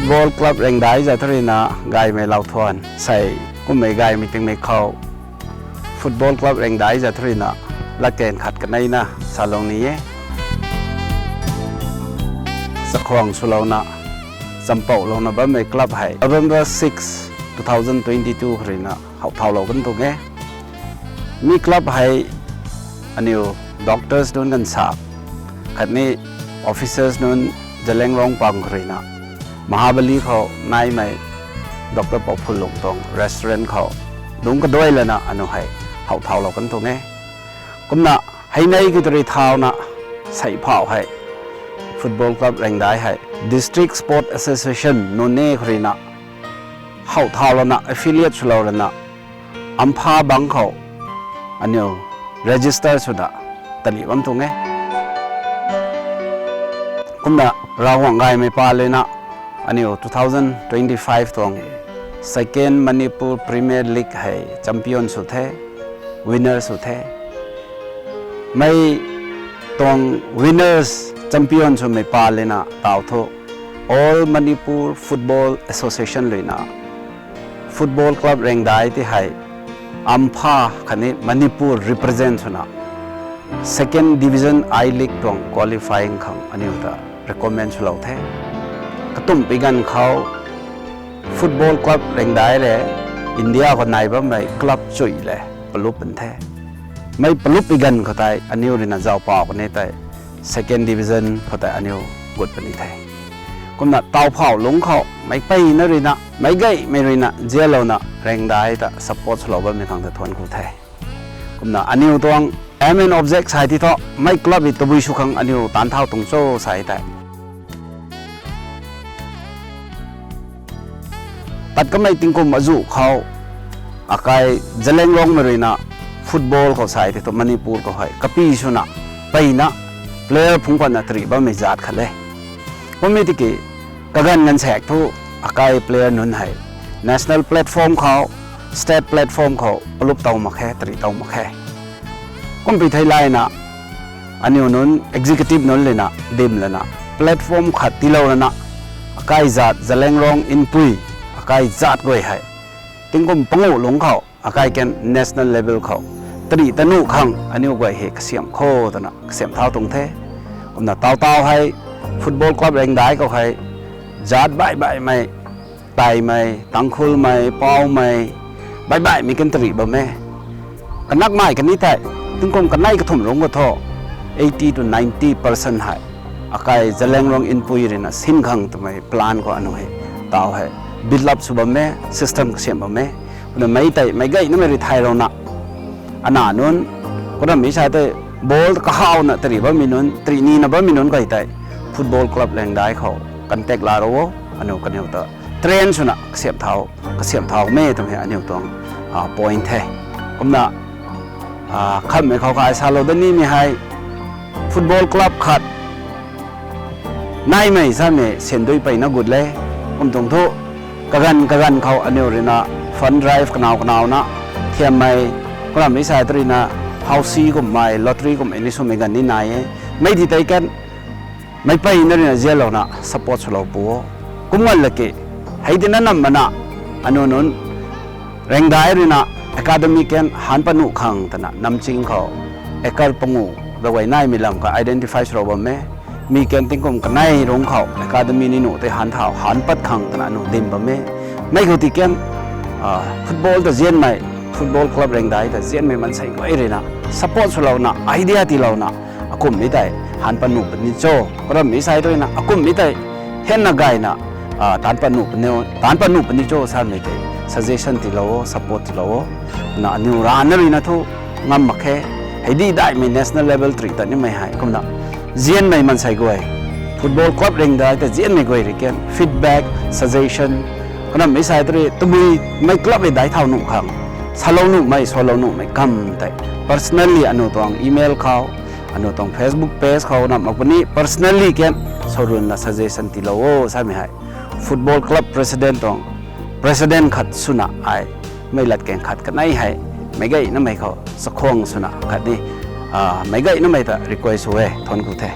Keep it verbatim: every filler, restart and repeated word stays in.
Football Club Rengdai zat thu ruina gaymei lauthuan sei, kummei gaymei tingmei khou Football Club Rengdai zat thu ruina latkaeng khat kaneina salou ni e. Chakhwang swlouna, champouhlouna bammei club hei November six, two thousand twenty-two khou ruina howthaulou kan tuang e. Mi club hei aniu doctors nunc ganv sa khatni officers nunc Zeliangrong pang khou ruina Mahabali khou naimei Doctor Pauphullung tuang restaurant khou dungc kaduai lana aniu hei howthaulou kan tuang e. Kumna hei nei ki tari thauna sei phauh hei Football Club Rengdai hei District Sport Association Noney khou ruina howthau lana affiliate swlou lana Ampha bangc khou aniu register swna tali bam tuang e. Kumna Ravguangc gaymei pa lena aniu two thousand twenty-five tuang Second Manipur Premier League hei champion sw the, winner sw the. Mei tuang winners, champion swmei pa lena tau thu All Manipur Football Association luina Football Club Rengdai ti hei Ampha khatni Manipur represent swna Second Division I-League tuang qualifying khang aniu ta recommend swlou the. Katumpui ganv khou Football Club Rengdai le India khou nai bammei club chui le palup pan the. Mei paluppui ganv khou tei aniu ruina zaupau kani tei Second Division khou tei aniu gut puni the. Kumna tauphau lungc khou meic peyna ruina, meic gaymei ruina zianlouna Rengdai ta support swlou bammei khang ta thuanc ku the. Kumna aniu tuang aim and object sai ti thu mei club hei tabui sw khang aniu taanc thau tuang cho sai tei tat kamei tingkum azuh khou akai Zeliangrongmei ruina football khou sai ti thu Manipur khou hei kapi swna peyna player phungc patna tarih bammei zat khat le. Kummei tiki kaganv ganv saek thu akai player nunc hei national platform khou, state platform khou palup tow mak khe, tarih tow mak khe. Kumpui theilayna aniu nunc executive nunc lena dim lana platform khat tiilou lana akai zat Zeliangrong Inpui akai zat guay hei tingkum panguh lungc khou akai kan national level khou tarih ta nuh khang aniu guay hei kasiamh kho twna kasiamh thau tuang the. Kumna tautau hei Football Club Rengdai khou hei zat baih baihmei, Taimei, Tangkhulmei, Paumei, baih baihmei kan tarih bam e. Kanakmei kani tei tingkum kanei kathumh lungc khou thu eighty to ninety percent hei akai Zeliangrong Inpui ruina sin khang twmei plan khou aniu hei tau hei build up sw bam e, system kasiamh bam e. Kumna mei tei meic gaynamei rui thaylouna ana nunc, kumna mi sa tei ball kahawna tarih bammei nunc, tarih nina bammei nunc kai tei Football Club Rengdai khou contact laa ro o, aniu kaniw ta train swna kasiamh thau, kasiamh thaumei twmei aniu tuang point the. Kumna khamhmei khou kai salou da nimei hei football club khat naimei samei sandui peyna gut le. Kum tuang thu kaganv kaganv khou aniu ruina fund drive kanow kanow na thiammei, kumna mi sa tarihna housie kummei, lottery kummei ni swmei ganv ni nai e. Mei di tei kan meic peyna ruina zianlouna support swlou pu o. Kum ngan laki hei tina nam mana aniu nunc Rengdai ruina academy kan han pat nuh khang twna Namching khou acre panguh daguay naimei lam kha identify swlou bam e. Mi kan tingkum kanei lungc khou academy ni nuh tei han thau han pat khang twna aniu dim bam e. Mei khou ti kan football ta zianmei, Football Club Rengdai ta zianmei mansei guay ruina support swlouna idea tiilouna akumhmei tei han pat nuh puni cho, kumna mi sa tarihna akumhmei tei hena gayna taanc pat nuh puni cho samei tei suggestion tiilou o, support tiilou o. Kumna aniu rana ruina thu ngam mak khe. Hei di daihmei national level tarih tat nimei hei kumna zianmei mansei guay, Football Club Rengdai ta zianmei guay rui kan feedback, suggestion, kumna mi sa tarih tabui mei club hei daic thau nuh khang salou nuhmei, salou nuhmei kam tei personally aniu tuang email khou, aniu tuang Facebook page khou nam mak puni personally kan sarunna suggestion tiilou o samei hei Football Club President tuang President khat swna ai mei latkaeng khat kanei hei meic gaynamei khou chakhwang swna khatni meic gaynamei ta request sw e, thuanc ku the.